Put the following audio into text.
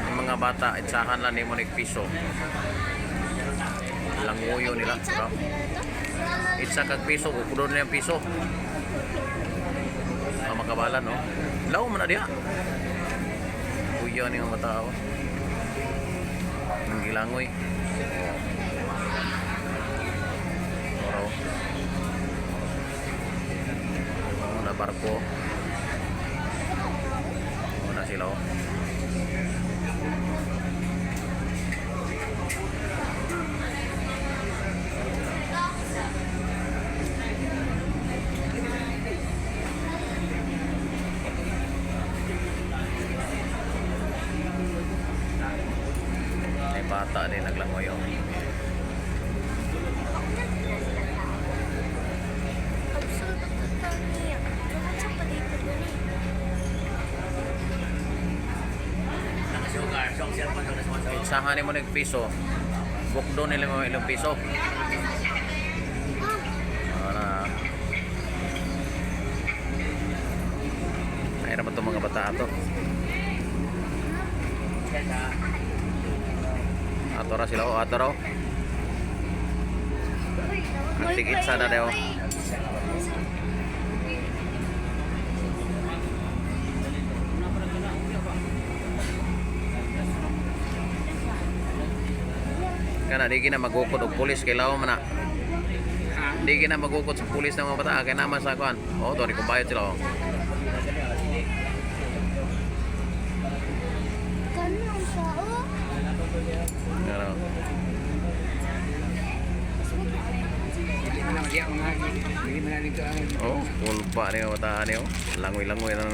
Yung mga bata, itsahan lang nimo nig piso. Languyo nila. Bro. Itsa kag piso, kukudon nila ang piso. Ang makabalan, no? Law man na diha. Kuya ni mga tao. Ang gilangoy. Oro. Oh, na barko. Oh, na sila oh. May bata din naglangoy oh. Absurdo ka niya. Sa palito dun eh. Itsahan nimo nig piso. Bukdo nila mo ilang piso. Ah, na. Ay ra ba itong mga bata ato? Ato ra sila oh, ato ra. Oh. Ang tigit sana daw. Kana di gina magukod og pulis kay laom man na. Di gina magukod sa pulis ng mga bata kay naman sa kuan. Oh, to ni kumbayot sila oh. Ganun siya, oh. Ano? Oh, kulpa ni mga bata ni oh. Langoy-langoy na.